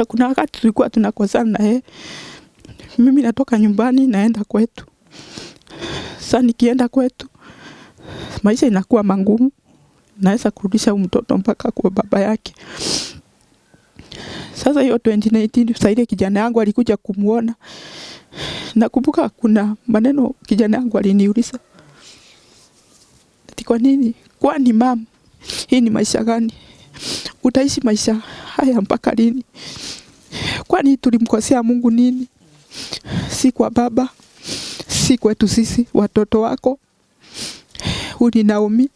Na kuna wakati tulikuwa tunakosana na yeye. Mimi natoka nyumbani naenda kwetu. Sasa nikienda kwetu maisha inakuwa mangumu, naweza kurudisha huyu mtoto mpaka kwa baba yake. Sasa hiyo 2019 sasa ile kijana yangu alikuja kumuona. Nakumbuka kuna maneno kijana yangu aliniuliza. Ati kwa nini? Kwani mam, hii ni maisha gani? Utaishi maisha haya mpaka lini? Kwani tulimkosea Mungu nini? Si kwa baba, si kwetu sisi watoto wako. Huyu ni Naomi,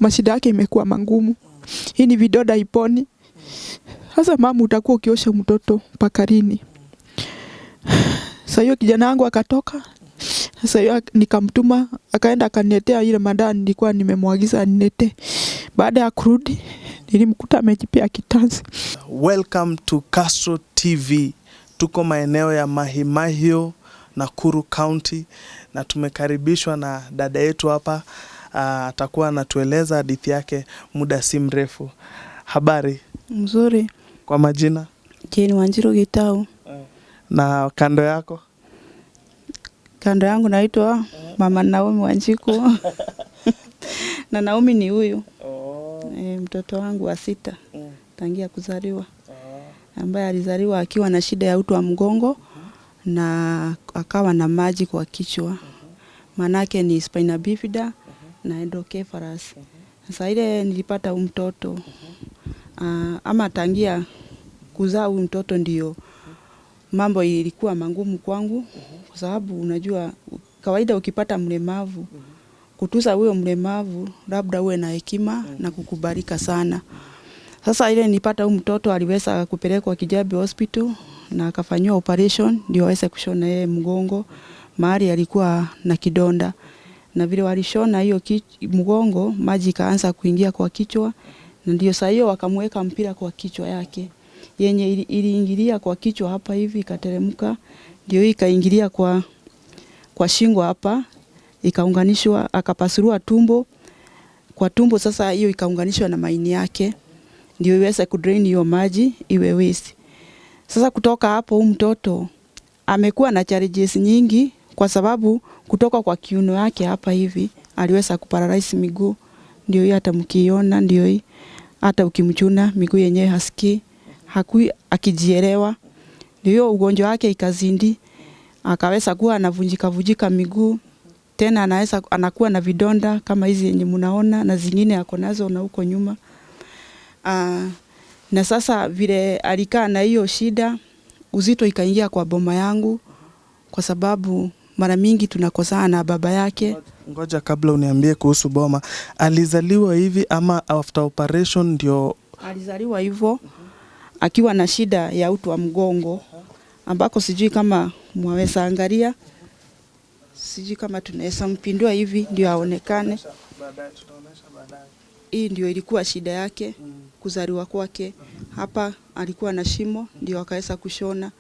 mashida yake imekuwa mangumu. Hii ni vidoda iponi. Sasa mama, utakuwa ukiosha mtoto mpaka lini? Sasa hiyo kijana wangu akatoka. Sasa hiyo nikamtuma akaenda akaniletea ile madawa nilikuwa nimemwagiza aniletee. Baada ya kurudi nilimkuta amejipea kitanzi. Welcome to Castro TV. Tuko maeneo ya Mahimahio, Nakuru County na tumekaribishwa na dada yetu hapa. Atakuwa anatueleza hadithi yake muda si mrefu. Habari? Mzuri. Kwa majina? Jane Wanjiru Gitau. Na kando yako? Kando yangu naitwa Mama Naomi Wanjiku. Na Naomi ni huyu. E, mtoto wangu wa 6 tangia kuzaliwa. Ambaye alizaliwa akiwa na shida ya uti wa mgongo na akawa na maji kwa kichwa. Manake ni spina bifida na hydrocephalus. Sasa ile nilipata huyu mtoto ama tangia kuzaa huyu mtoto ndio mambo ilikuwa mangumu kwangu, kwa sababu unajua kawaida ukipata mlemavu, kutuza huyo mlemavu labda uwe na hekima na kukubalika sana. Sasa ile nilipata huyu mtoto aliweza kupelekwa Kijabe Hospital na akafanyiwa operation ndio aweze kushona yeye mgongo mahali alikuwa na kidonda. Na vile walishona hiyo mgongo, maji ikaanza kuingia kwa kichwa, na ndio saa hiyo wakamweka mpira kwa kichwa yake yenye iliingilia kwa kichwa hapa hivi ikateremka, ndio hii ikaingilia kwa shingo hapa ikaunganishwa, akapasuriwa tumbo kwa tumbo. Sasa hiyo ikaunganishwa na maini yake ndio iweze kudrain hiyo maji iwe waste. Sasa kutoka hapo huyu mtoto amekuwa na challenges nyingi, kwa sababu kutoka kwa kiuno yake hapa hivi aliweza kuparalyze miguu. Ndio hii hata mkiona, ndio hii hata ukimchuna miguu yenyewe hasikii, hakui akijielewa. Ndio hiyo ugonjwa wake ikazindi, akaweza kuwa anavunjika vunjika miguu. Tena anakuwa na vidonda kama hizi yenye mnaona na zingine ako nazo na huko nyuma. Na sasa vile alikaa na hiyo shida, uzito ikaingia kwa boma yangu, kwa sababu mara mingi tunakosana na baba yake. Ngoja kabla uniambie kuhusu boma, alizaliwa hivi ama after operation ndio? Alizaliwa hivyo akiwa na shida ya uti wa mgongo, ambako sijui kama mwaweza angalia, sijui kama tunaweza mpindua hivi ndio aonekane. Hii ndio ilikuwa shida yake kuzaliwa kwake. Hapa alikuwa na shimo ndio akaweza kushona.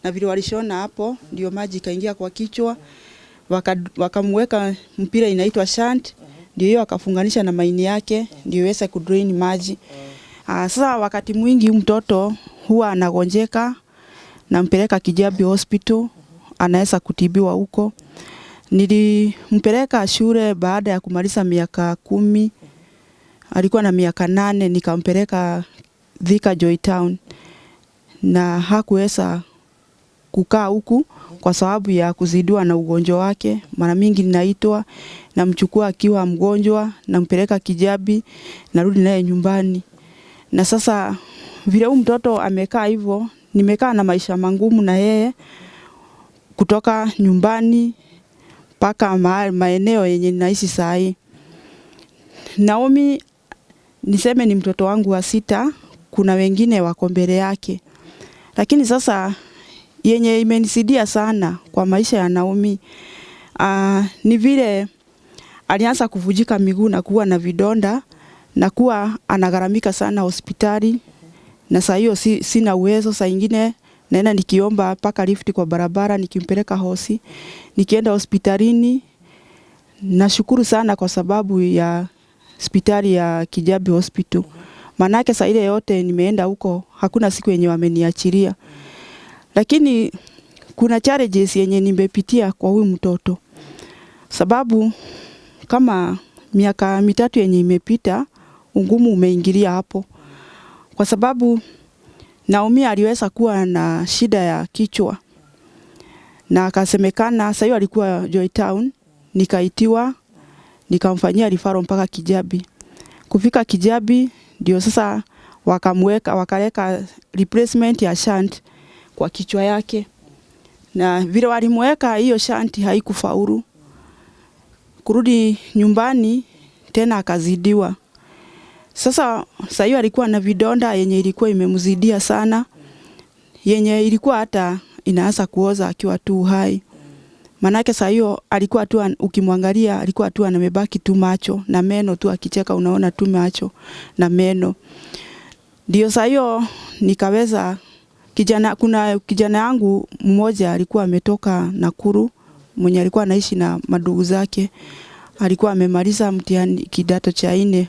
Na vile walishona hapo ndio maji ikaingia kwa kichwa. Wakamweka mpira inaitwa shunt, ndio hiyo akafunganisha na maini yake ndio iweze kudrain maji. Sasa wakati mwingi mtoto huwa anagonjeka, nampeleka Kijabe Hospital, anaweza kutibiwa huko. Nilimpeleka shule baada ya kumaliza miaka 10, alikuwa na miaka 8, nikampeleka Thika Joy Town, na hakuweza kukaa huku kwa sababu ya kuzidiwa na ugonjwa wake. Mara mingi ninaitwa, namchukua akiwa mgonjwa, nampeleka Kijabi, narudi naye nyumbani. Na sasa vile huyu mtoto amekaa hivyo, nimekaa na maisha magumu na yeye kutoka nyumbani mpaka maeneo yenye ninaishi saa hii. Naomi niseme ni mtoto wangu wa 6, kuna wengine wako mbele yake. Lakini sasa yenye imenisidia sana kwa maisha ya Naomi, ni vile alianza kuvunjika miguu na kuwa na vidonda na kuwa anagharamika sana hospitali. Na saa hiyo sina uwezo, saa ingine naenda nikiomba mpaka lift kwa barabara nikimpeleka hosi, nikienda hospitalini. Nashukuru sana kwa sababu ya hospitali ya Kijabe Hospital. Manake saa ile yote nimeenda huko hakuna siku yenye wameniachilia. Lakini kuna challenges yenye nimepitia kwa huyu mtoto. Sababu kama miaka 3 yenye imepita, ungumu umeingilia hapo. Kwa sababu Naomi aliweza kuwa na shida ya kichwa. Na akasemekana sasa hiyo alikuwa Joy Town, nikaitiwa nikamfanyia referral mpaka Kijabi. Kufika Kijabi ndio sasa wakamweka, wakaleka replacement ya shunt kwa kichwa yake. Na vile walimweka hiyo shunt haikufaulu. Kurudi nyumbani tena akazidiwa. Sasa hiyo alikuwa na vidonda yenye ilikuwa imemzidia sana, yenye ilikuwa hata inaanza kuoza akiwa tu hai. Manake saa hiyo alikuwa tu, ukimwangalia alikuwa tu amebaki tu macho na meno tu, akicheka unaona tu macho na meno. Ndio saa hiyo nikaweza kijana, kuna kijana yangu mmoja alikuwa ametoka Nakuru, mwenye alikuwa anaishi na madugu zake. Alikuwa amemaliza mtihani kidato cha 4.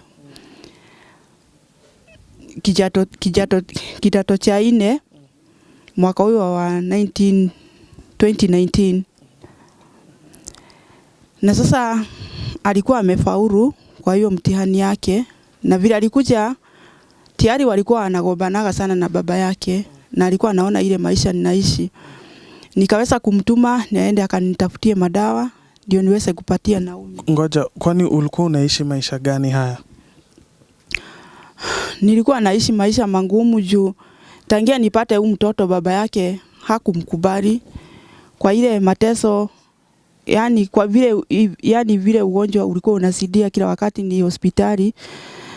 Kidato cha 4 mwaka huo wa 2019. Na sasa alikuwa amefaulu kwa hiyo mtihani yake, na vile alikuja tayari walikuwa wanagombanaga sana na baba yake, na alikuwa anaona ile maisha ninaishi. Nikaweza kumtuma niende akanitafutie madawa ndio niweze kupatia Naomi. Ngoja, kwani ulikuwa unaishi maisha gani haya? Nilikuwa naishi maisha magumu juu tangia nipate huyu mtoto baba yake hakumkubali kwa ile mateso, yani kwa vile, yani vile ugonjwa ulikuwa unasidia kila wakati ni hospitali.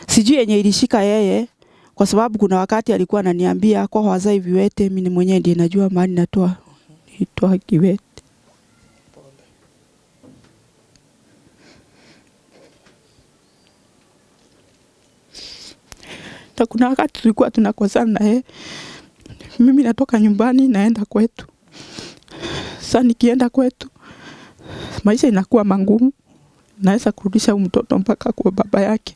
Sijui yenye ilishika yeye, kwa sababu kuna wakati alikuwa ananiambia kwa wazai viwete, mimi mwenyewe ndiye najua mahali natoa kiwete. Na kuna wakati tulikuwa tunakosana na yeye. Mimi natoka nyumbani naenda kwetu. Sasa nikienda kwetu maisha inakuwa magumu. Naweza kurudisha mtoto mpaka kwa baba yake.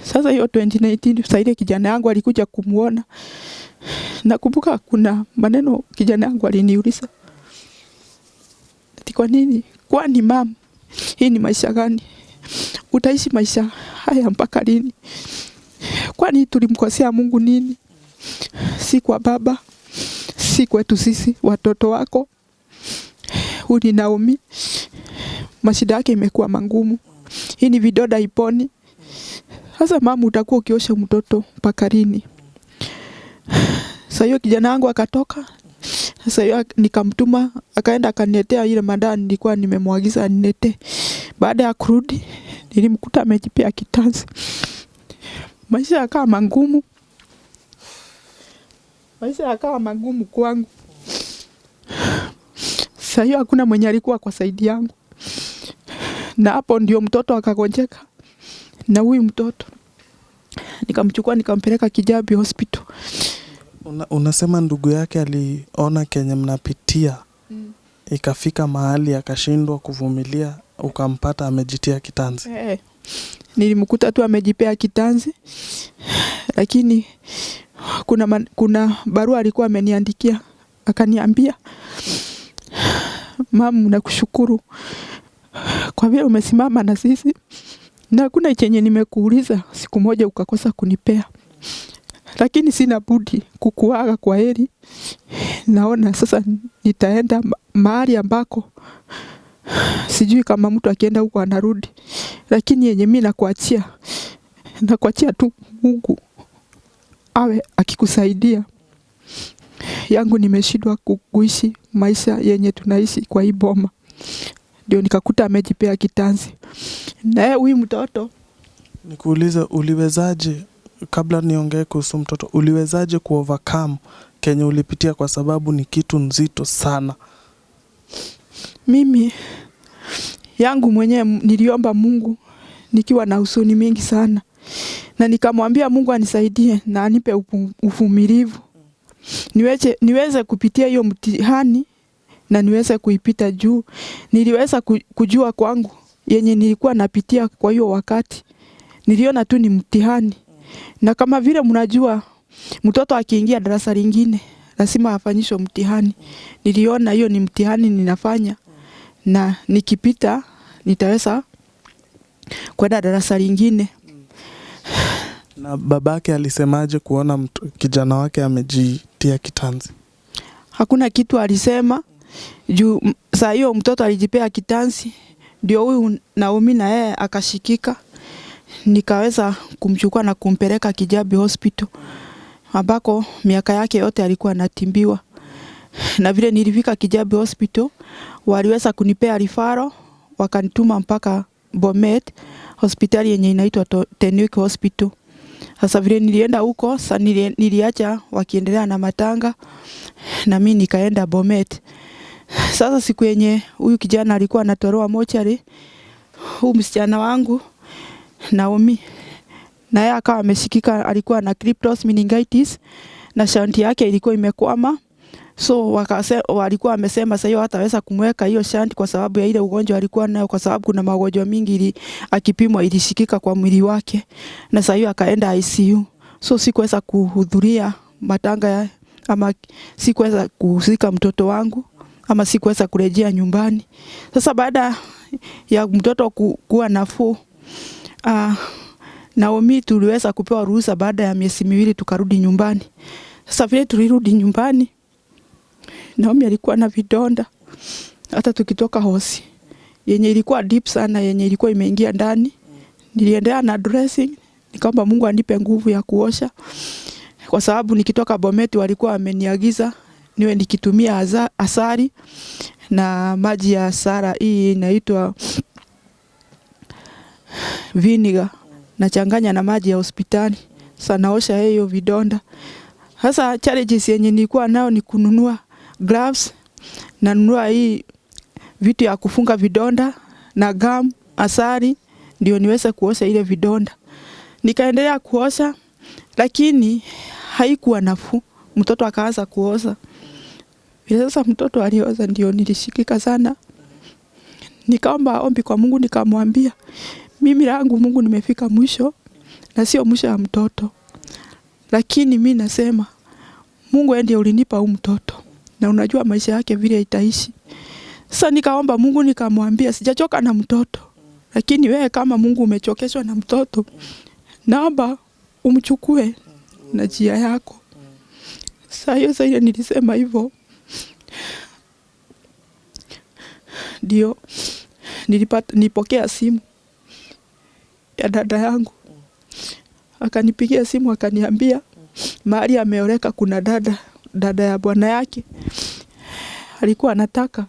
Sasa hiyo 2019 sasa ile kijana yangu alikuja kumuona. Nakumbuka kuna maneno kijana yangu aliniuliza. Ati kwa nini? Kwani mam, hii ni maisha gani? Utaishi maisha haya mpaka lini? Kwani tulimkosea Mungu nini? Si kwa baba, si kwetu sisi watoto wako. Huyu ni Naomi. Mashida yake imekuwa mangumu. Hii ni vidoda iponi. Sasa mama utakuwa ukiosha mtoto mpaka lini? Sasa hiyo kijana wangu akatoka. Sasa hiyo nikamtuma akaenda akaniletea ile madawa nilikuwa nimemwagiza aniletee. Baada ya kurudi nilimkuta amejipea kitanzi. Maisha yakawa magumu. Maisha yakawa magumu kwangu. Sasa hiyo hakuna mwenye alikuwa kwa saidi yangu. Na hapo ndio mtoto akagonjeka. Na huyu mtoto nikamchukua nikampeleka Kijabi Hospital. Unasema ndugu yake aliona kenye mnapitia. Ikafika mahali akashindwa kuvumilia, ukampata amejitia kitanzi. Nilimkuta tu amejipea kitanzi. Lakini kuna barua alikuwa ameniandikia, akaniambia, "Mamu, nakushukuru kwa vile umesimama na sisi. Na hakuna chenye nimekuuliza siku moja ukakosa kunipea. Lakini sina budi kukuaga kwa heri. Naona sasa nitaenda mahali ambako sijui kama mtu akienda huko anarudi. Lakini yenye mimi nakuachia, nakuachia tu Mungu awe akikusaidia. Yangu nimeshindwa kuishi maisha yenye tunaishi kwa hii boma." Ndio nikakuta amejipea kitanzi. Na huyu mtoto, nikuulize, uliwezaje, kabla niongee kuhusu mtoto, uliwezaje ku overcome kenye ulipitia, kwa sababu ni kitu nzito sana? Mimi yangu mwenyewe niliomba Mungu nikiwa na huzuni mingi sana. Na nikamwambia Mungu anisaidie na anipe uvumilivu. Niweze kupitia hiyo mtihani na niweze kuipita juu. Niliweza kujua kwangu yenye nilikuwa napitia kwa hiyo wakati. Niliona tu ni mtihani. Na kama vile mnajua mtoto akiingia darasa lingine lazima afanyishwe mtihani. Niliona hiyo ni mtihani ninafanya, na nikipita nitaweza kwenda darasa lingine. Na babake alisemaje kuona kijana wake amejitia kitanzi? Hakuna kitu alisema juu saa hiyo mtoto alijipea kitanzi, ndio huyu Naomi na yeye akashikika. Nikaweza kumchukua na kumpeleka Kijabi Hospital ambako miaka yake yote alikuwa anatimbiwa. Na vile nilifika Kijabi Hospital waliweza kunipea referral, wakanituma mpaka Bomet hospitali yenye inaitwa Tenwek Hospital. Sasa vile nilienda huko, sasa niliacha wakiendelea na matanga na mimi nikaenda Bomet. Sasa siku yenye huyu kijana alikuwa anatolewa mochari, huyu msichana wangu Naomi na yeye akawa ameshikika, alikuwa na cryptos meningitis na shanti yake ilikuwa imekwama. So walikuwa wamesema sasa hiyo hataweza kumweka hiyo shanti kwa sababu ya ile ugonjwa alikuwa nayo, kwa sababu kuna magonjwa mingi ili akipimwa ilishikika kwa mwili wake, na sasa hiyo akaenda ICU. So sikuweza kuhudhuria matanga ama sikuweza kuzika mtoto wangu ama sikuweza kurejea nyumbani. Sasa baada ya mtoto kuwa nafuu, Naomi tuliweza kupewa ruhusa baada ya miezi miwili tukarudi nyumbani. Sasa vile tulirudi nyumbani, Naomi alikuwa na vidonda. Hata tukitoka hosi yenye ilikuwa deep sana, yenye ilikuwa imeingia ndani. Niliendelea na dressing, nikaomba Mungu anipe nguvu ya kuosha, kwa sababu nikitoka Bometi walikuwa wameniagiza niwe nikitumia asali na maji ya sara, hii inaitwa vinegar, nachanganya na maji ya hospitali. Sasa naosha hiyo vidonda. Sasa challenges yenye nilikuwa nayo ni kununua gloves, nanunua hii vitu ya kufunga vidonda na gum, asali, ndio niweze kuosha ile vidonda. Nikaendelea kuosha, lakini haikuwa nafuu. Mtoto akaanza kuoza. Vile sasa mtoto alioza ndio nilishikika sana. Nikaomba ombi kwa Mungu, nikamwambia mimi langu Mungu nimefika mwisho na sio mwisho wa mtoto. Lakini mimi nasema Mungu ndiye ulinipa huyu mtoto na unajua maisha yake vile itaishi. Sasa nikaomba Mungu nikamwambia sijachoka na mtoto, lakini wewe kama Mungu umechokeshwa na mtoto, naomba umchukue na njia yako. Sasa hiyo sasa nilisema hivyo ndio nilipokea simu ya dada yangu. Akanipigia simu akaniambia mahali ameoleka kuna dada ya bwana yake alikuwa anataka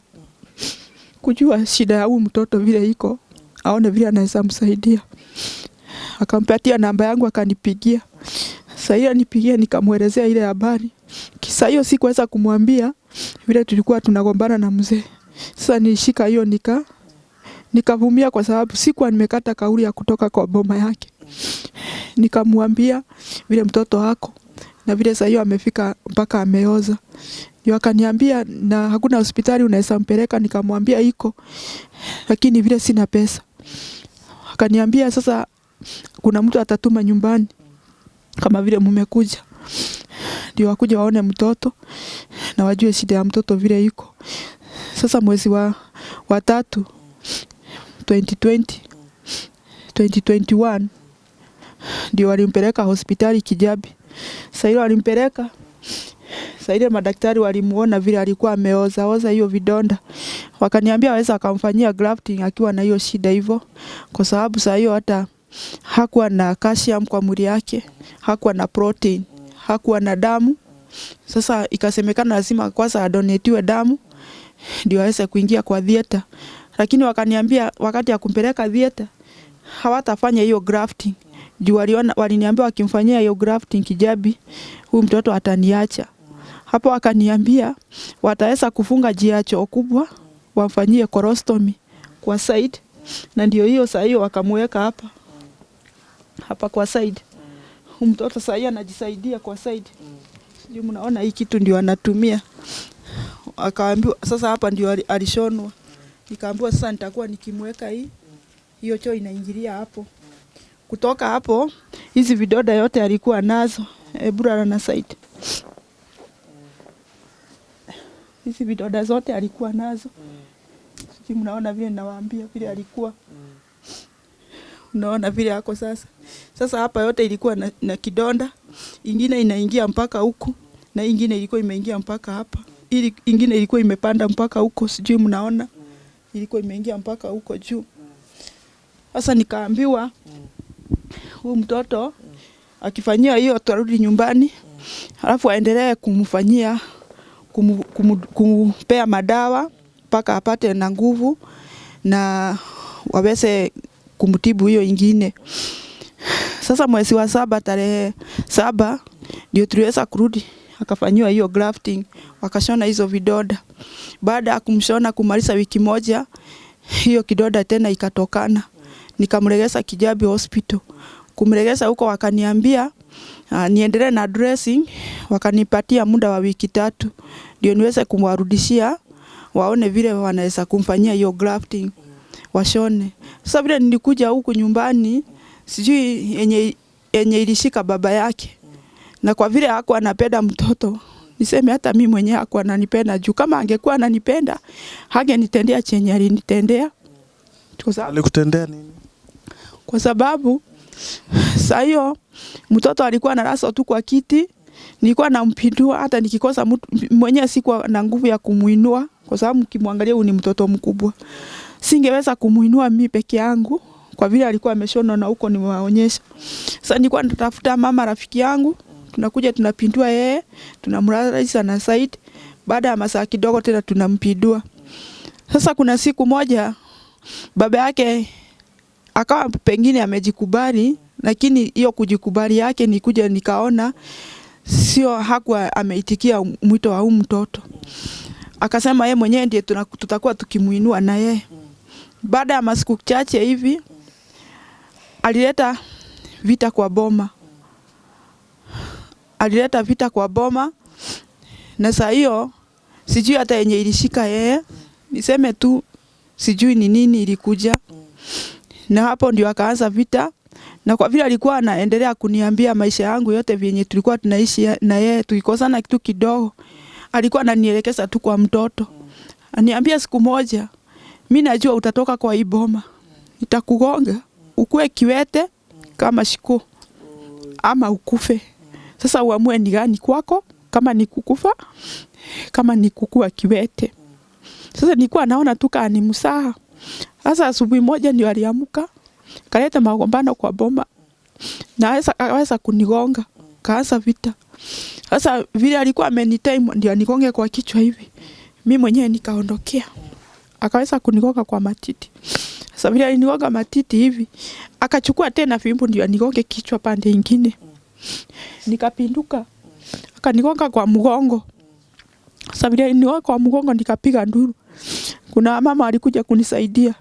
kujua shida ya huyu mtoto vile iko, aone vile anaweza msaidia. Akampatia namba yangu akanipigia. Sasa ile nipigia nikamuelezea ile habari. Kisa hiyo sikuweza kumwambia vile tulikuwa tunagombana na mzee. Sasa nilishika hiyo nikavumia kwa sababu sikuwa nimekata kauli ya kutoka kwa boma yake. Nikamwambia vile mtoto wako na vile sasa hiyo amefika mpaka ameoza. Ndio akaniambia na hakuna hospitali unaweza mpeleka, nikamwambia iko, lakini vile sina pesa. Akaniambia sasa kuna mtu atatuma nyumbani kama vile mmekuja, ndio wakuja waone mtoto na wajue shida ya mtoto vile iko. Sasa mwezi wa 3 2021 ndio walimpeleka hospitali Kijabi. Sasa ile walimpeleka, sasa ile madaktari walimuona vile alikuwa ameoza oza hiyo vidonda. Wakaniambia waweza akamfanyia grafting akiwa na hiyo shida hivyo, kwa sababu sasa hiyo hata hakuwa na calcium kwa mwili yake, hakuwa na protein, hakuwa na damu. Sasa ikasemekana lazima kwanza adonetiwe damu ndio aweze kuingia kwa theater. Lakini wakaniambia wakati ya kumpeleka theater hawatafanya hiyo grafting. Juu waliniambia wakimfanyia hiyo grafting Kijabi huyu mtoto ataniacha. Hapo wakaniambia wataweza kufunga jiacho kubwa wamfanyie colostomy kwa side, na ndio hiyo saa hiyo wakamweka hapa hapa kwa side. Mtoto saa hiyo anajisaidia kwa side. Sijui mnaona hii kitu ndio anatumia. Akaambiwa sasa hapa ndio alishonwa. Nikaambiwa sasa nitakuwa nikimweka hii, hiyo choo inaingilia hapo. Kutoka hapo hizi vidoda yote alikuwa nazo. Hebu na side. Hizi vidoda zote alikuwa nazo. Sijui mnaona vile nawaambia vile alikuwa. Unaona vile ako sasa. Sasa hapa yote ilikuwa na kidonda. Ingine inaingia mpaka huku na ingine ilikuwa imeingia mpaka hapa. Ili ingine ilikuwa imepanda mpaka huko, sijui mnaona. Ilikuwa imeingia mpaka huko juu. Sasa nikaambiwa huyu mtoto akifanyia hiyo atarudi nyumbani. Alafu aendelee kumfanyia kumpea madawa mpaka apate na nguvu na waweze kumtibu hiyo ingine. Sasa mwezi wa 7 tarehe 7 ndio tuliweza kurudi, akafanyiwa hiyo grafting, wakashona hizo vidoda. Baada ya kumshona kumaliza wiki moja, hiyo kidoda tena ikatokana. Nikamregeza Kijabi Hospital. Kumregeza huko wakaniambia niendelee na dressing, wakanipatia muda wa wiki 3 ndio niweze kumwarudishia waone vile wanaweza kumfanyia hiyo grafting, washone. Sasa vile nilikuja huku nyumbani, sijui yenye ilishika baba yake. Na kwa vile hakuwa anapenda mtoto, niseme hata mimi mwenyewe hakuwa ananipenda, juu kama angekuwa ananipenda hangenitendea chenye alinitendea. Alikutendea nini? Kwa sababu saa hiyo mtoto alikuwa analazwa tu kwa kiti, nilikuwa nampindua, hata nikikosa mtu mwenyewe sikuwa na nguvu ya kumuinua, kwa sababu mkimwangalia huyu ni mtoto mkubwa. Singeweza kumuinua mimi peke yangu kwa vile alikuwa ameshonwa na huko nimewaonyesha. Sasa nilikuwa natafuta mama rafiki yangu, tunakuja tunapindua yeye, tunamlaza na side, baada ya masaa kidogo tena tunampindua. Sasa kuna siku moja baba yake akawa pengine amejikubali, lakini hiyo kujikubali yake nikuja nikaona sio, hakuwa ameitikia mwito wa huyu mtoto. Akasema yeye mwenyewe ndiye tutakuwa tukimuinua na yeye. Baada ya masiku chache hivi alileta vita kwa boma. Alileta vita kwa boma, na saa hiyo sijui hata yenye ilishika yeye, niseme tu sijui ni nini ilikuja. Na hapo ndio akaanza vita. Na kwa vile alikuwa anaendelea kuniambia maisha yangu yote vyenye tulikuwa tunaishi na yeye, tulikosana kitu kidogo, alikuwa ananielekeza tu kwa mtoto. Aniambia siku moja, mimi najua utatoka kwa hii boma, nitakugonga ukue kiwete kama shiko ama ukufe. Sasa uamue ni gani kwako, kama ni kukufa, kama ni kukua kiwete. Sasa nilikuwa naona tu kama ni msaha. Sasa asubuhi moja ndio aliamka, kaleta magombano kwa boma, na akaweza kunigonga, kaanza vita. Sasa vile alikuwa amenitime ndio anigonge kwa kichwa hivi, mimi mwenyewe nikaondokea. Akaweza kunigonga kwa matiti. Sasa vile alinigonga matiti hivi, akachukua tena fimbo ndio anigonge kichwa pande nyingine. Nikapinduka, akanigonga kwa mgongo. Sasa vile alinigonga kwa mgongo nikapiga nduru. Kuna mama alikuja kunisaidia.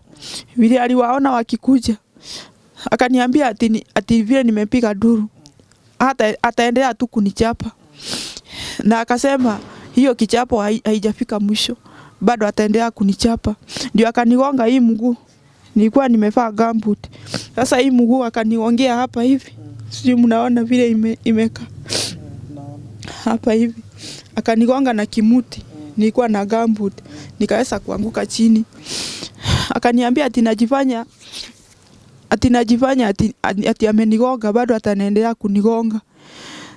Vile aliwaona wakikuja, akaniambia ati vile nimepiga nduru hata ataendelea tu kunichapa. Na akasema hiyo kichapo haijafika mwisho, bado ataendelea kunichapa. Ndio akanigonga hii mguu. Nilikuwa nimevaa gumboot. Sasa hii mguu akaniongea hapa hivi. Sijui mnaona vile imeka hapa hivi. Akanigonga na kimuti. Nilikuwa na gumboot. Nikaweza kuanguka chini. Akaniambia ati najifanya ati amenigonga, bado atanaendelea kunigonga.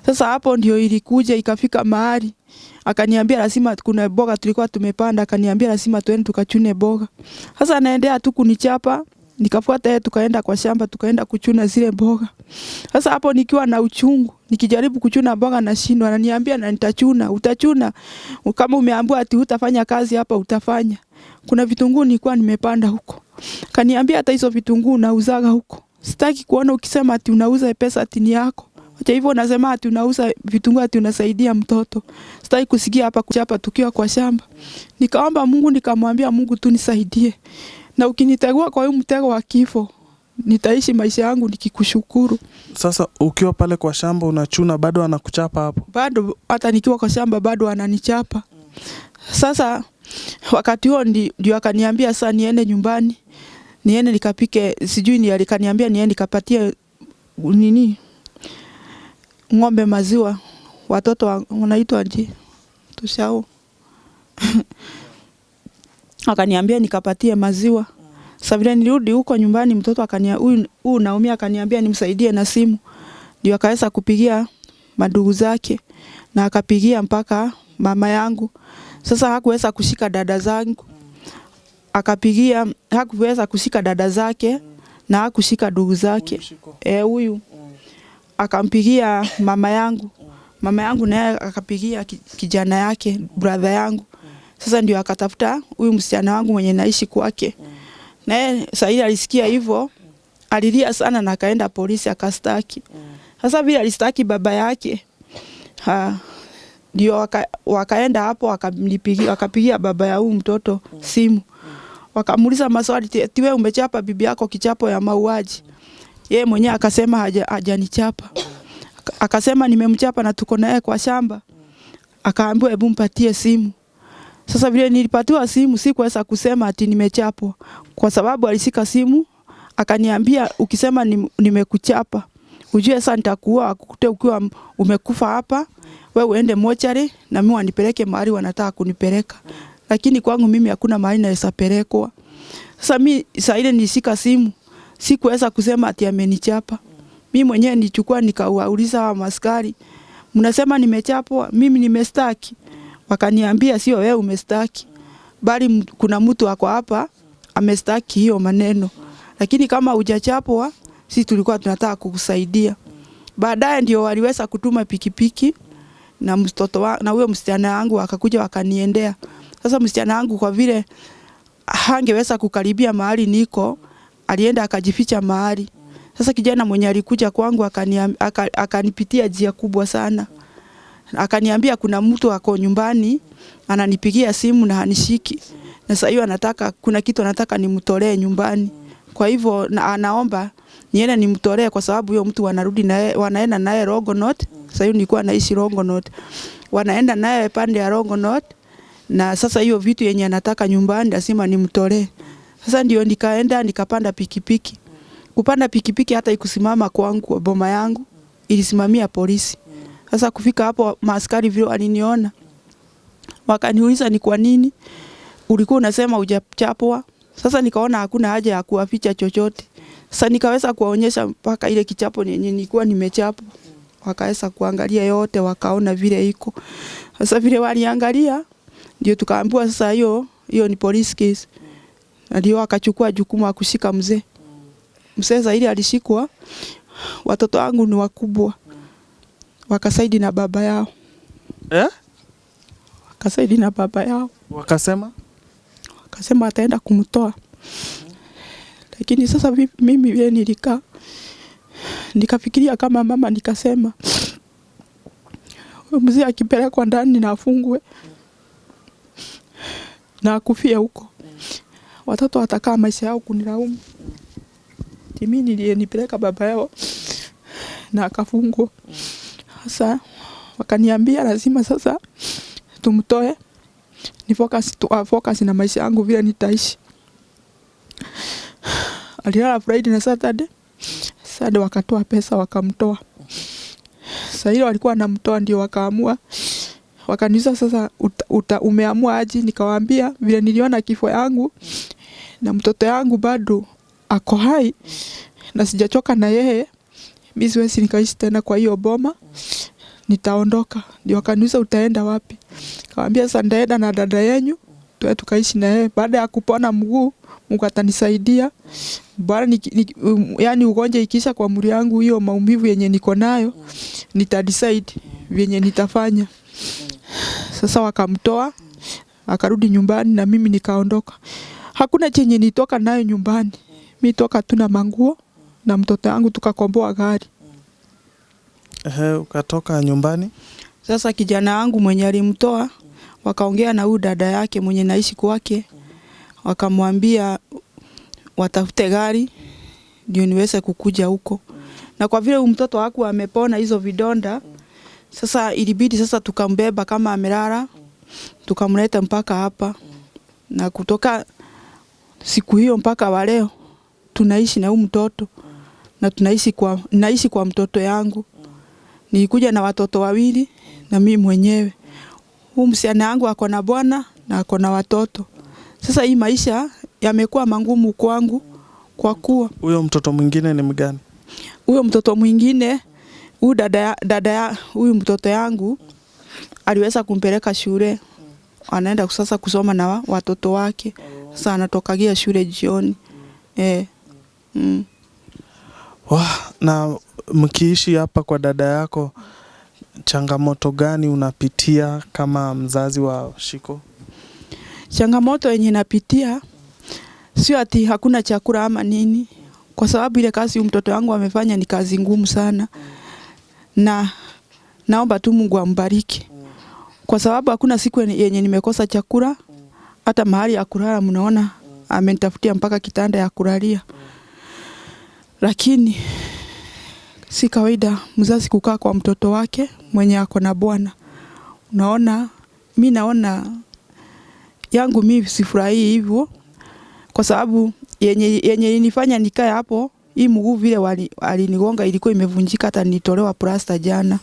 Sasa hapo ndio ilikuja ikafika mahali akaniambia lazima, kuna boga tulikuwa tumepanda, akaniambia lazima tuende tukachune boga. Sasa anaendelea tu kunichapa, nikafuata yeye tukaenda kwa shamba, tukaenda kuchuna zile boga. Sasa hapo nikiwa na uchungu, nikijaribu kuchuna boga nashindwa, ananiambia na nitachuna, utachuna. Kama umeambiwa ati hutafanya kazi hapa utafanya. Kuna vitunguu nilikuwa nimepanda huko. Kaniambia hata hizo vitunguu nauzaga huko. Sitaki kuona ukisema ati unauza pesa ati ni yako. Acha hivyo unasema ati unauza vitunguu ati unasaidia mtoto. Sitaki kusikia hapa kuchapa tukiwa kwa shamba. Nikaomba Mungu, nikamwambia Mungu tu nisaidie. Na ukinitegua kwa huyu mtego wa kifo, nitaishi maisha yangu nikikushukuru. Sasa ukiwa pale kwa shamba unachuna bado anakuchapa hapo? Bado hata nikiwa kwa shamba bado ananichapa. Sasa wakati huo ndio akaniambia sasa niende nyumbani, niende nikapike, sijui ni alikaniambia niende nikapatie nini ng'ombe maziwa, watoto wanaitwa aje tushao akaniambia nikapatie maziwa. Sasa vile nilirudi huko nyumbani, mtoto akania huyu Naomi akaniambia nimsaidie na simu, ndio akaweza kupigia madugu zake na akapigia mpaka mama yangu. Sasa hakuweza kushika dada zangu, akapigia, hakuweza kushika dada zake na hakushika ndugu zake. Huyu akampigia mama yangu, mama yangu naye akapigia kijana yake, brother yangu. Sasa ndio akatafuta huyu msichana wangu mwenye naishi kwake. Naye Saidi alisikia hivyo, alilia sana na akaenda polisi akastaki. Sasa vile alistaki baba yake, ndio wakaenda hapo wakapigia baba ya huyu mtoto simu. Wakamuuliza maswali, eti wewe umechapa bibi yako kichapo ya mauaji? Yeye mwenyewe akasema hajanichapa. Akasema nimemchapa na tuko naye kwa shamba. Akaambiwa hebu mpatie simu. Sasa vile nilipatiwa simu sikuweza kusema ati nimechapwa, kwa sababu alishika simu akaniambia ukisema nimekuchapa ujue sasa nitakuua, akukute ukiwa umekufa hapa, wewe uende mochari na mimi wanipeleke mahali wanataka kunipeleka. Lakini kwangu mimi hakuna mahali naweza pelekwa. Sasa mimi saa ile nilishika simu sikuweza kusema ati amenichapa. Mimi mwenyewe nilichukua nikawauliza hawa askari, mnasema nimechapwa, mimi nimestaki? Wakaniambia sio wewe umestaki, bali kuna mtu ako hapa amestaki hiyo maneno, lakini kama hujachapwa sisi tulikuwa tunataka kukusaidia. Baadaye ndio waliweza kutuma pikipiki na mtoto na huyo msichana wangu akakuja wakaniendea. Sasa msichana wangu kwa vile hangeweza kukaribia mahali niko, alienda akajificha mahali. Sasa kijana mwenye alikuja kwangu akanipitia njia kubwa sana. Akaniambia kuna mtu ako nyumbani ananipigia simu na hanishiki. Na sasa hiyo anataka, kuna kitu anataka nimtolee nyumbani. Kwa hivyo anaomba niende nimtolee kwa sababu huyo mtu wanarudi naye, wanaenda naye Longonot. Sasa hiyo nilikuwa naishi Longonot. Wanaenda naye pande ya Longonot, na sasa hiyo vitu yenye anataka nyumbani lazima nimtolee. Sasa ndio nikaenda nikapanda pikipiki. Kupanda pikipiki hata ikusimama kwangu boma yangu, ilisimamia polisi. Sasa kufika hapo maaskari vile waliniona, wakaniuliza ni kwa nini ulikuwa unasema hujachapwa. Sasa nikaona hakuna haja ya kuwaficha chochote. Sasa nikaweza kuwaonyesha mpaka ile kichapo yenye nilikuwa nimechapwa. Wakaweza kuangalia yote, wakaona vile iko. Sasa vile waliangalia ndio tukaambiwa sasa hiyo ni police case. Ndio akachukua jukumu kushika mzee. Mzee zaidi alishikwa, watoto wangu ni wakubwa. Wakasaidi na baba yao. Eh? Wakasaidi na baba yao. Wakasema? Wakasema ataenda kumtoa. Lakini sasa mimi vile nilikaa nikafikiria kama mama, nikasema mzee akipelekwa ndani na afungwe na akufie huko, watoto watakaa maisha yao kunilaumu. Mimi niliyenipeleka baba yao na akafungwa. Sasa wakaniambia lazima sasa tumtoe, ni focus na maisha yangu vile nitaishi. Alilala Friday na Saturday. Saturday wakatoa pesa wakamtoa. Sasa ile walikuwa wanamtoa ndio wakaamua. Wakaniuliza sasa umeamua aje? Nikawaambia vile niliona kifo yangu na mtoto yangu bado ako hai na sijachoka na yeye, mimi siwezi nikaishi tena kwa hiyo boma, nitaondoka. Ndio wakaniuliza utaenda wapi? Nikamwambia sasa nitaenda na dada yenu tuwe tukaishi na yeye. Baada ya kupona mguu, Mungu atanisaidia. Bora yani ugonjwa ikisha kwa mwili yangu, hiyo maumivu yenye niko nayo, nitadecide vyenye nitafanya. Sasa wakamtoa akarudi nyumbani na mimi nikaondoka. Hakuna chenye nitoka nayo nyumbani. Mimi toka tu na manguo na mtoto wangu, tukakomboa gari. Ukatoka nyumbani? Sasa kijana wangu mwenye alimtoa, wakaongea na huyu dada yake mwenye naishi kwake, wakamwambia watafute gari ndio niweze kukuja huko. Na kwa vile mtoto hakuwa amepona hizo vidonda, sasa ilibidi sasa tukambeba kama amelala, tukamleta mpaka hapa. Na kutoka siku hiyo mpaka wa leo tunaishi na huyu mtoto. Na naishi kwa mtoto yangu. Nilikuja na watoto wawili na mimi mwenyewe. Huyu msichana wangu ako na bwana na ako na watoto. Sasa hii maisha yamekuwa mangumu kwangu kwa kuwa Huyo mtoto mwingine ni mgani? Huyo mtoto mwingine, huyu dada ya huyu mtoto yangu aliweza kumpeleka shule. Anaenda sasa kusoma na watoto wake. Sasa anatokagia shule jioni. Wah, na mkiishi hapa kwa dada yako, changamoto gani unapitia kama mzazi wa Shiko? Changamoto yenye napitia sio ati hakuna chakula ama nini, kwa sababu ile kazi mtoto wangu amefanya ni kazi ngumu sana, na naomba tu Mungu ambariki, kwa sababu hakuna siku yenye nimekosa chakula, hata mahali ya kulala mnaona amenitafutia mpaka kitanda ya kulalia. Lakini si kawaida mzazi kukaa kwa mtoto wake mwenye ako na bwana. Unaona, mi naona yangu mi sifurahii hivyo, kwa sababu yenye inifanya nikae hapo, hii mguu vile walinigonga ilikuwa imevunjika, hata nilitolewa plasta jana.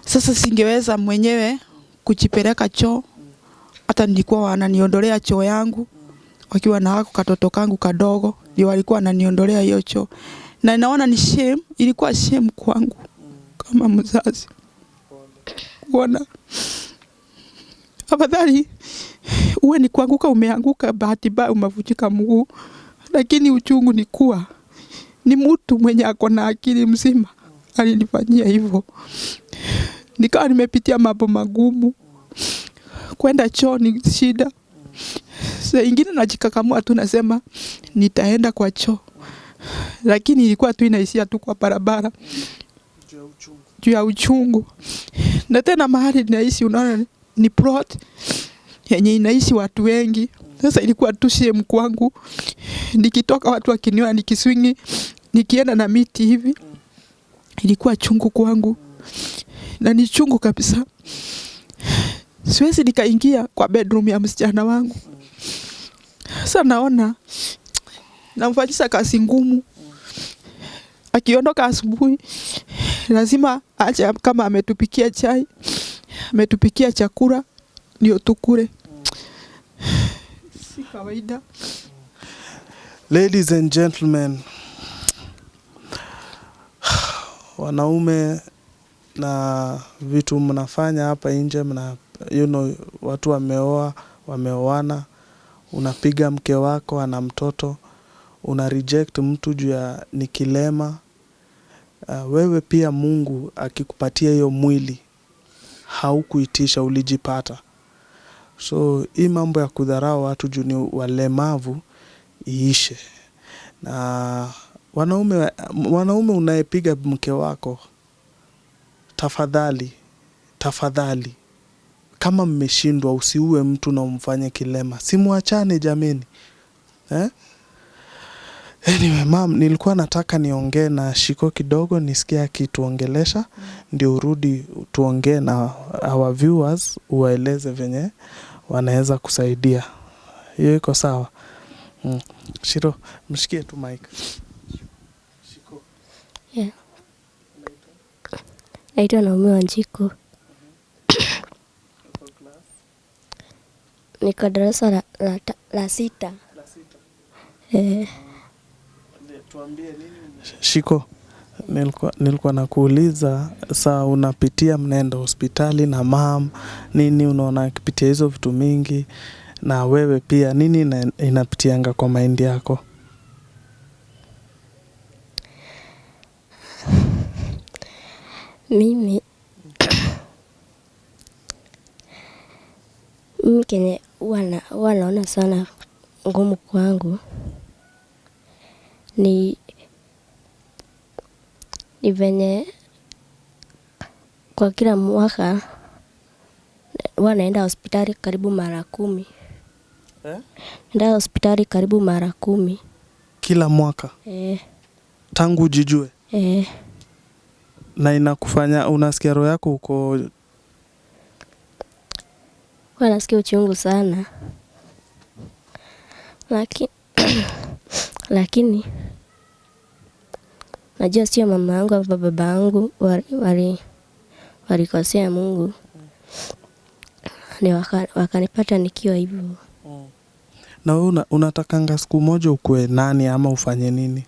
Sasa singeweza mwenyewe kujipeleka choo, hata nilikuwa wananiondolea choo yangu wakiwa na hako katoto kangu kadogo, ndio walikuwa wananiondolea hiyo choo. Na naona ni shame, ilikuwa shame kwangu kama mzazi kuona afadhali uwe ni kuanguka umeanguka bahati mbaya umevunjika mguu, lakini uchungu ni kuwa ni mtu mwenye ako na akili mzima alinifanyia hivyo. Nikawa nimepitia mambo magumu, kwenda choo ni shida. Saa ingine najikakamua tu nasema nitaenda kwa choo, lakini ilikuwa tu inaishia tu kwa barabara juu ya uchungu. Na tena mahali ninaishi unaona ni plot yenye inaishi watu wengi. Sasa ilikuwa tu shame kwangu, nikitoka watu wakiniona nikiswingi, nikienda na miti hivi, ilikuwa chungu kwangu, na ni chungu kabisa. Siwezi nikaingia kwa bedroom ya msichana wangu. Sasa naona namfanyisha kazi ngumu. Akiondoka asubuhi lazima aje kama ametupikia chai, ametupikia chakula ndio tukule. Si kawaida. Ladies and gentlemen, wanaume na vitu mnafanya hapa nje, watu wameoa, wameoana, unapiga mke wako ana mtoto, una reject mtu juu ya ni kilema. Wewe pia Mungu akikupatia hiyo mwili haukuitisha, ulijipata. So hii mambo ya kudharau watu juu ni walemavu iishe. Na wanaume unayepiga mke wako, tafadhali, tafadhali, kama mmeshindwa usiue mtu na umfanye kilema. Simuachane jameni. Anyway, ma'am, nilikuwa nataka niongee na Shiko kidogo, nisikie akituongelesha, ndio urudi tuongee na our viewers, uwaeleze venye wanaweza kusaidia. Hiyo iko sawa? Shiro, mshikie tu mic. Shiko. Yeah. Naitwa Naomi Wanjiku. Niko darasa la sita. La sita. Tuambie nini? Shiko, nilikuwa nakuuliza saa unapitia mnaenda hospitali na mam, nini unaona akipitia hizo vitu mingi, na wewe pia nini inapitianga kwa mind yako? Mimi kenye huwa naona sana ngumu kwangu ni venye kwa kila mwaka huwa naenda hospitali karibu mara 10. Naenda hospitali karibu mara 10. Kila mwaka? Tangu ujijue? Na inakufanya unasikia roho yako uko? Huwa nasikia uchungu sana. Lakini Najua sio mama yangu au baba yangu walikosea Mungu. Ni wakanipata nikiwa hivyo. Na wewe unatakanga siku moja ukue nani ama ufanye nini?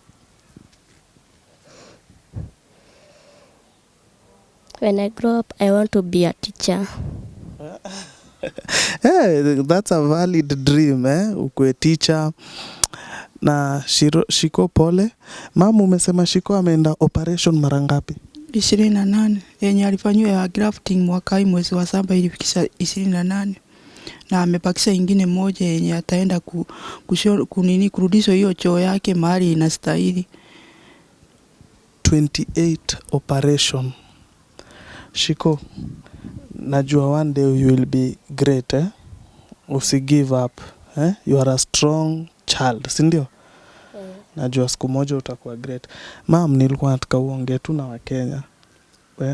When I grow up, I want to be a teacher. Hey, that's a valid dream, eh? Ukue teacher. Na Shiko pole. Mama, umesema Shiko ameenda operation mara ngapi? 28. Yenye alifanyiwa ya grafting mwaka hii mwezi wa 7 ilifikisha 28. Na amebakisha ingine moja yenye ataenda kurudishwa hiyo choo yake mahali inastahili. 28 operation. Shiko, najua one day you will be great, eh? Usi give up, eh? You are a strong child, si ndio? Najua siku moja utakuwa great. Mam, nilikuwa nataka uongee tu na Wakenya.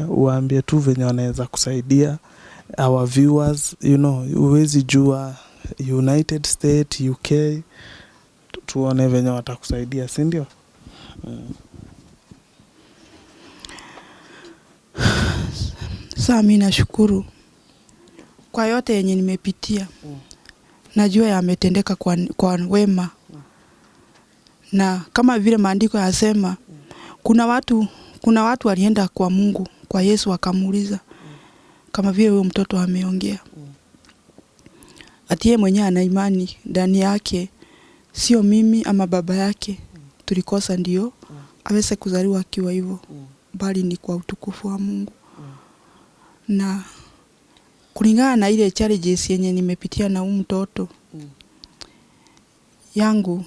Uwaambie tu venye wanaweza kusaidia our viewers, you know, huwezi jua United States, UK, tuone venye watakusaidia, si ndio? Sasa mimi nashukuru kwa yote yenye nimepitia. Najua yametendeka kwa wema. Na kama vile maandiko yasema, kuna watu walienda kwa Mungu, kwa Yesu wakamuuliza kama vile huyo mtoto ameongea. Ati yeye mwenyewe ana imani ndani yake, sio mimi ama baba yake tulikosa ndio aweze kuzaliwa akiwa hivyo, bali ni kwa utukufu wa Mungu. Na kulingana na ile challenges yenye nimepitia na huyu mtoto yangu,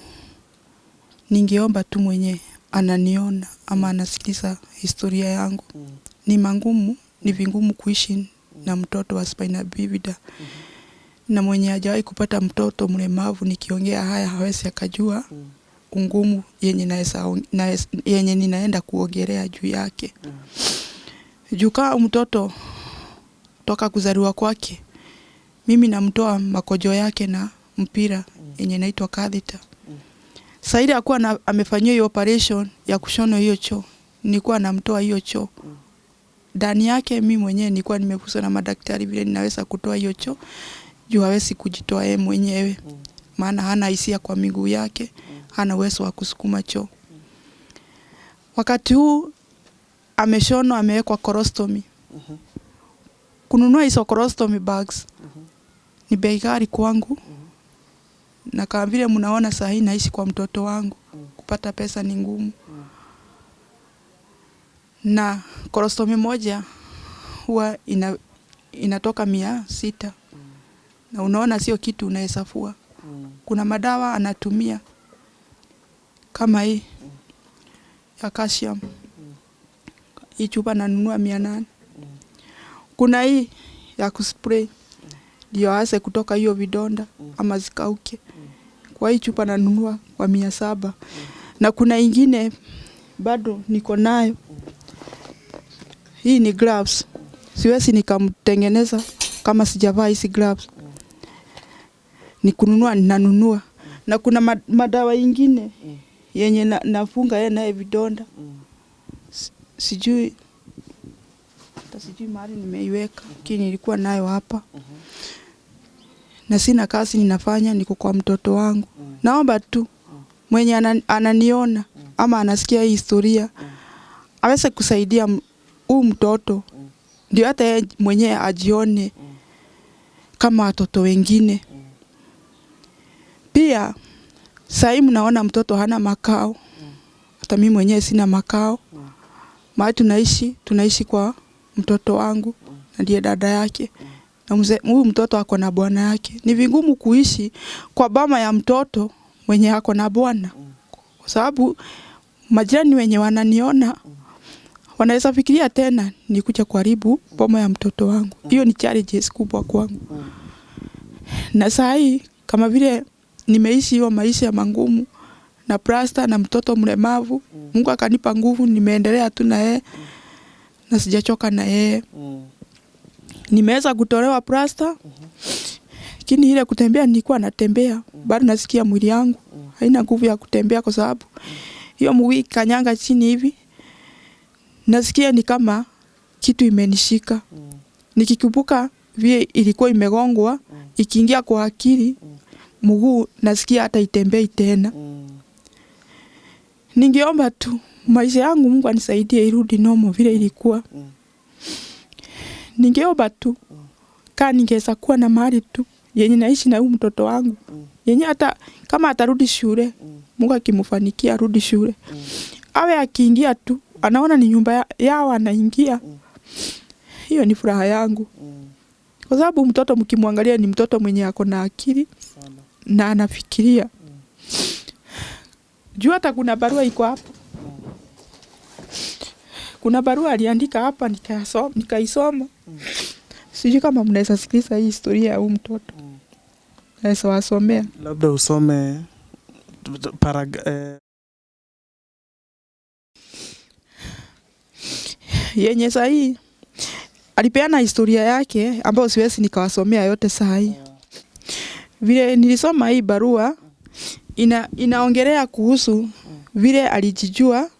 ningeomba tu mwenye ananiona ama anasikiliza historia yangu. Ni mangumu, ni vingumu kuishi na mtoto wa spina bifida. Na mwenye hajawahi kupata mtoto mlemavu, nikiongea haya hawezi akajua ungumu yenye ninaenda kuongelea juu yake. Juu kama mtoto toka kuzaliwa kwake, mimi namtoa makojo yake na mpira yenye inaitwa catheter. Saidi akuwa amefanyiwa hiyo operation ya kushona hiyo choo, nilikuwa namtoa hiyo choo. Ndani yake mimi mwenyewe nilikuwa nimefunzwa na madaktari vile ninaweza kutoa hiyo choo, juu hawezi kujitoa yeye mwenyewe. Maana hana hisia kwa miguu yake, hana uwezo wa kusukuma choo. Wakati huu ameshonwa, amewekwa colostomy. Kununua hizo colostomy bags ni bei ghali kwangu. Na kama vile mnaona saa hii naishi kwa mtoto wangu, kupata pesa ni ngumu. Na colostomy moja huwa inatoka 600. Na unaona sio kitu unaweza fua. Kuna madawa anatumia kama hii ya calcium. Hii chupa nanunua 800. Kuna hii ya kuspray ndio aase kutoka hiyo vidonda ama zikauke. Kwa hii chupa nanunua kwa 700. Na kuna ingine bado niko nayo. Hii ni gloves. Siwezi nikamtengeneza kama sijavaa hizi gloves. Ni kununua ninanunua. Na kuna madawa ingine yenye nafunga yeye naye vidonda. Sijui mahali nimeiweka, lakini nilikuwa nayo hapa. Na sina kazi ninafanya, niko kwa mtoto wangu. Naomba tu mwenye ananiona ama anasikia hii historia aweze kusaidia huu mtoto, ndio hata yeye mwenyewe ajione kama watoto wengine. Pia sasa hivi mnaona mtoto hana makao. Hata mimi mwenyewe sina makao. Mahali tunaishi kwa mtoto wangu na ndiye dada yake. Na huyu mtoto ako na bwana yake. Ni vigumu kuishi kwa boma ya mtoto mwenye ako na bwana. Kwa sababu majirani wenye wananiona wanaweza fikiria tena nikuja kuharibu boma ya mtoto wangu. Hiyo ni challenges kubwa kwangu. Na saa hii kama vile nimeishi hiyo maisha magumu na plasta na mtoto mlemavu, Mungu akanipa nguvu, nimeendelea tu na yeye na sijachoka na yeye. Nimeweza kutolewa plasta, lakini ile kutembea nilikuwa natembea, bado nasikia mwili yangu haina nguvu ya kutembea kwa sababu hiyo mguu kanyanga chini hivi Nasikia ni kama kitu imenishika. Nikikumbuka vile ilikuwa imegongwa, ikiingia kwa akili, mguu nasikia hata itembei tena. Ningeomba tu maisha yangu Mungu anisaidie irudi normal vile ilikuwa. Ningeomba tu kaa ningeweza kuwa na mahali tu yenye naishi na huyu mtoto wangu. Yenye hata kama atarudi shule, Mungu akimfanikia arudi shule. Awe akiingia tu, anaona ni nyumba yao anaingia. Hiyo ni furaha yangu. Kwa sababu mtoto mkimwangalia ni mtoto mwenye ako na akili na anafikiria. Juu hata kuna barua iko hapo. Kuna barua aliandika hapa nikaisoma. Sijui kama mnaweza sikiliza hii historia ya huyu mtoto. Naweza wasomea. Labda usome yenye sahi alipeana historia yake ambayo siwezi nikawasomea yote sahi. Vile nilisoma hii barua inaongelea kuhusu vile alijijua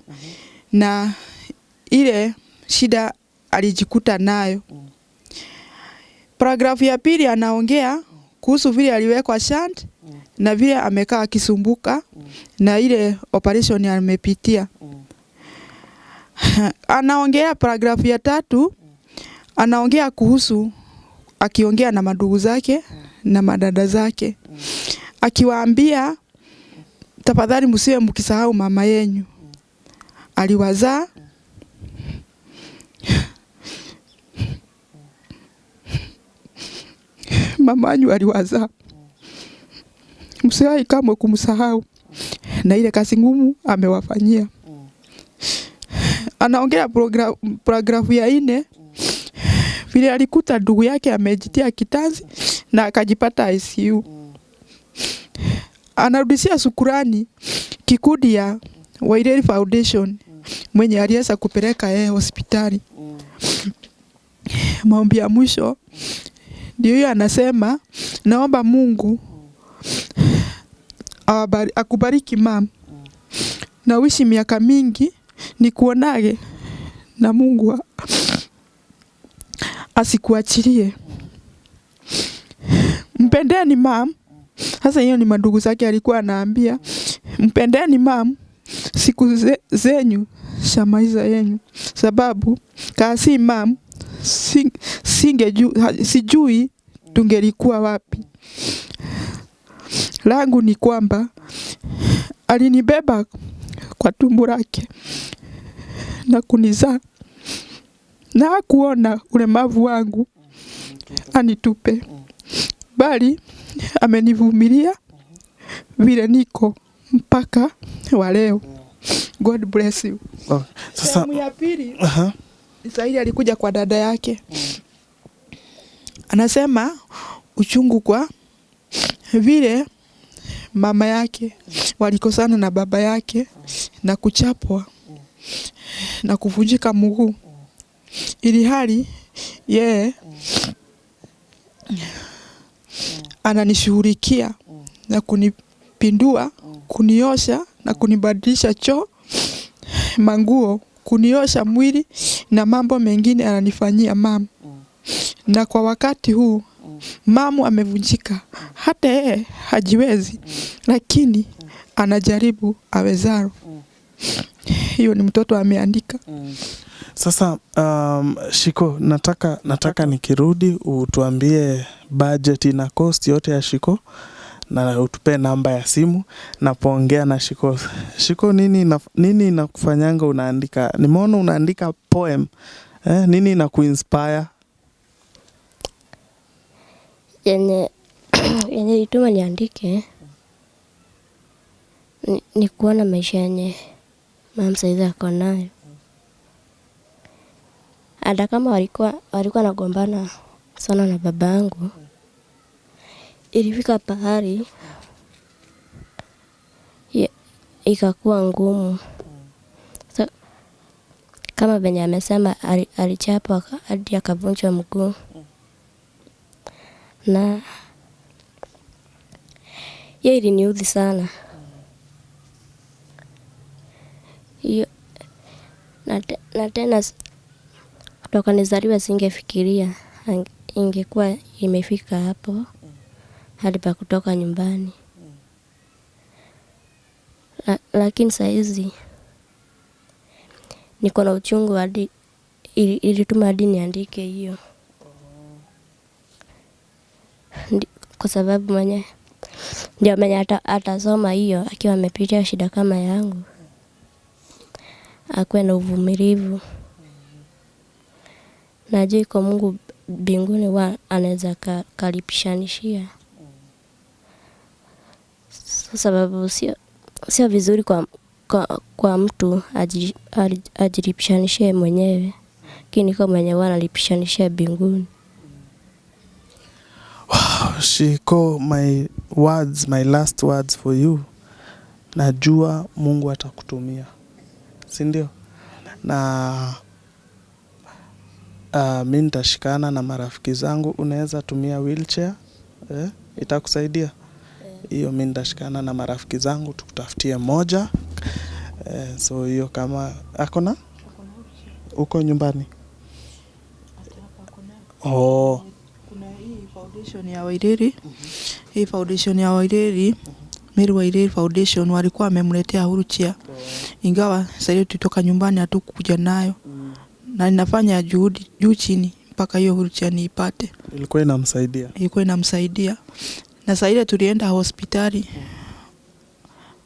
na ile shida alijikuta nayo. Paragrafu ya pili anaongea kuhusu vile aliwekwa shunt na vile amekaa akisumbuka na ile operation amepitia. Anaongea paragrafu ya tatu, anaongea kuhusu akiongea na madugu zake na madada zake, akiwaambia tafadhali msiwe mkisahau mama yenyu aliwazaa. Mama yenu aliwazaa, msiwahi kamwe kumsahau na ile kazi ngumu amewafanyia. Anaongea paragrafu ya 4 vile alikuta ndugu yake amejitia kitanzi na akajipata ICU. Anarudishia shukrani kikundi ya Waireri Foundation mwenye aliweza kupeleka yeye hospitali. Maombi ya mwisho ndio hiyo, anasema naomba Mungu akubariki mam na uishi miaka mingi nikuonage na Mungu asikuachilie. Mpendeni mam. Sasa hiyo ni madugu zake alikuwa anaambia, mpendeni mam siku zenyu za maisha yenu, sababu kasi mam sijui tungelikuwa wapi. Langu ni kwamba alinibeba kwa tumbo lake na kunizaa na hakuona ulemavu wangu anitupe, bali amenivumilia vile niko mpaka wa leo. God bless you. Oh, sasa ya pili, Saidi alikuja kwa dada yake. Anasema uchungu kwa vile mama yake walikosana na baba yake na kuchapwa na kuvunjika mguu, ili hali yeye ananishughulikia na kunipindua, kuniosha na kunibadilisha choo, manguo, kuniosha mwili na mambo mengine ananifanyia mama. Na kwa wakati huu mamu amevunjika, hata yeye hajiwezi, lakini anajaribu awezalo. Hiyo ni mtoto ameandika. Sasa Shiko, nataka nikirudi utuambie budget na cost yote ya Shiko na utupe namba ya simu napoongea na Shiko. Shiko, nini inakufanyanga unaandika? Nimeona unaandika poem. Nini inakuinspire? Yenye ilituma niandike ni kuona maisha yenye mama saizi ako nayo. Hata kama walikuwa nagombana sana na babangu, ilifika pahali ikakuwa ngumu. So, kama venye amesema alichapwa hadi akavunjwa mguu. Na hiyo iliniudhi sana. Hiyo Na tena kutoka nizaliwe singefikiria ingekuwa imefika hapo hadi pa kutoka nyumbani. Lakini saa hizi niko na uchungu hadi ilituma hadi niandike hiyo. Kwa sababu mwenye ndio mwenye atasoma hiyo akiwa amepitia shida kama yangu, akuwe na uvumilivu. Najua iko Mungu mbinguni wa anaweza kalipishanishia. So, sababu sio vizuri kwa mtu ajilipishanishie mwenyewe, lakini kwa mwenye huwa analipishanishia mbinguni. Wow, Shiko, my last words for you. Najua Mungu atakutumia, si ndio? Na mi nitashikana na marafiki zangu. Unaweza tumia wheelchair, itakusaidia hiyo. Mi nitashikana na marafiki zangu tukutafutie moja. So hiyo kama akona uko nyumbani. Oh. Kuna hii foundation ya Waireri. Hii foundation ya Waireri, Mary Waireri Foundation, walikuwa wamemletea wheelchair. Ingawa sasa hivi tulitoka nyumbani hatukuja nayo. Na ninafanya juhudi juu chini mpaka hiyo wheelchair niipate. Ilikuwa inamsaidia. Ilikuwa inamsaidia. Na saa ile tulienda hospitali,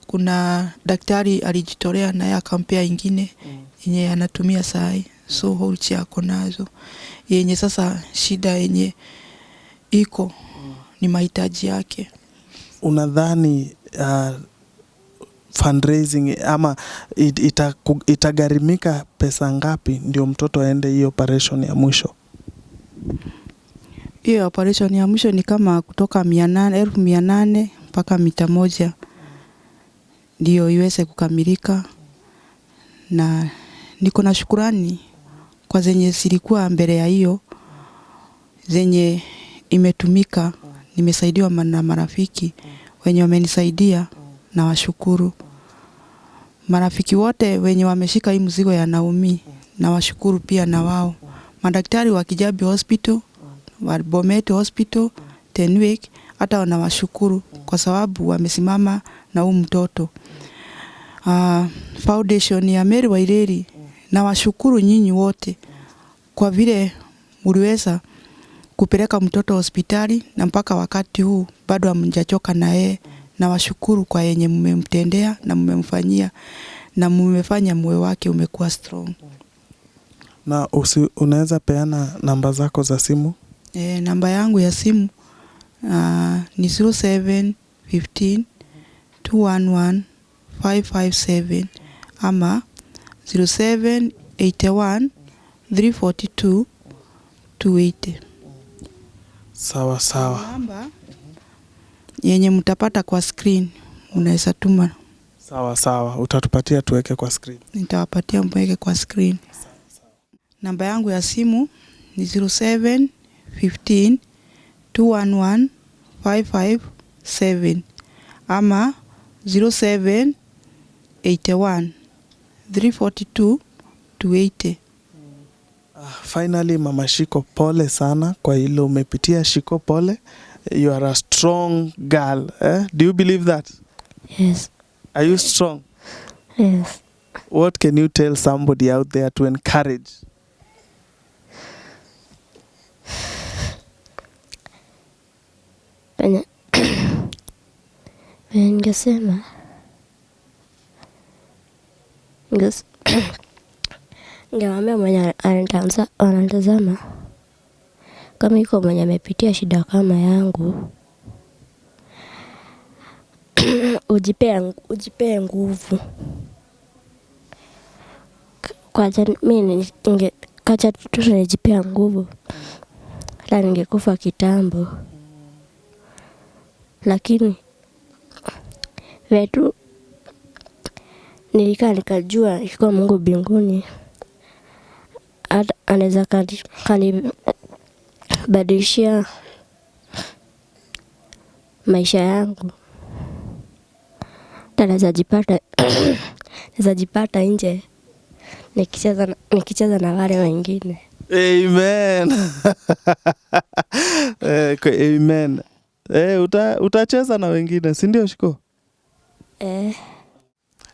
kuna daktari alijitolea naye akampea ingine yenye anatumia saa hii. So wheelchair ako nazo. Yenye sasa shida yenye iko ni mahitaji yake. Unadhani fundraising ama itagharimika pesa ngapi ndio mtoto aende hiyo operation ya mwisho? Hiyo operation ya mwisho ni kama kutoka 800, 800,000 mpaka 100,000 ndio iweze kukamilika. Na niko na shukurani kwa zenye zilikuwa mbele ya hiyo, zenye imetumika. Nimesaidiwa na marafiki wenye wamenisaidia, na washukuru. Marafiki wote wenye wameshika hii mzigo ya Naomi, na washukuru pia na wao. Madaktari wa Kijabi Hospital, wa Bomet Hospital, Tenwek, hata wanawashukuru kwa sababu wamesimama na huu mtoto. Foundation ya Mary Waireri, na washukuru nyinyi wote kwa vile mliweza kupeleka mtoto hospitali na mpaka wakati huu bado hamjachoka na yeye. Na washukuru kwa yenye mmemtendea na mmemfanyia na mmefanya moyo wake umekuwa strong. Na unaweza peana namba zako za simu? Namba yangu ya simu ni 0715 211 557 ama 0781 342 280. Sawa sawa. Namba yenye mtapata kwa screen unaweza tuma. Sawa sawa, utatupatia tuweke kwa screen. Nitawapatia mweke kwa screen. Namba yangu ya simu ni 0715 211 557 ama 0781 342 280. Finally, Mama Shiko, pole sana kwa hilo umepitia. Shiko, pole. You are a strong girl. Eh? Do you believe that? Yes. Are you strong? Yes. What can you tell somebody out there to encourage? Penye ningesema ningewaambia mwenye anatazama, kama yuko mwenye amepitia shida kama yangu, ujipee nguvu. Kwacha mimi kacha tu nijipea nguvu, hata ningekufa kitambo. Lakini vetu nilikaa nikajua iko Mungu mbinguni, hata anaweza kanibadilishia maisha yangu. Hata naweza jipata nje Nikicheza na wale wengine. Amen. Amen. Utacheza na wengine, si ndio, Shiko? Eh.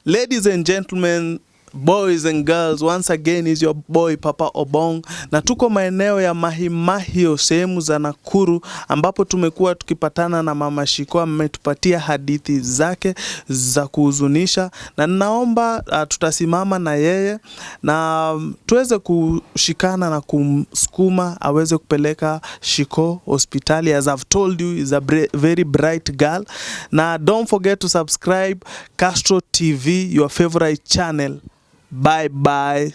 Ladies and gentlemen, boys and girls, once again is your boy Papa Obong, na tuko maeneo ya Mahimahio, sehemu za Nakuru, ambapo tumekuwa tukipatana na Mama Shiko. Ametupatia hadithi zake za kuhuzunisha, na ninaomba tutasimama na yeye na tuweze kushikana na kumsukuma aweze kupeleka Shiko hospitali. As I've told you, is a very bright girl. Na don't forget to subscribe Castro TV, your favorite channel. Bye bye.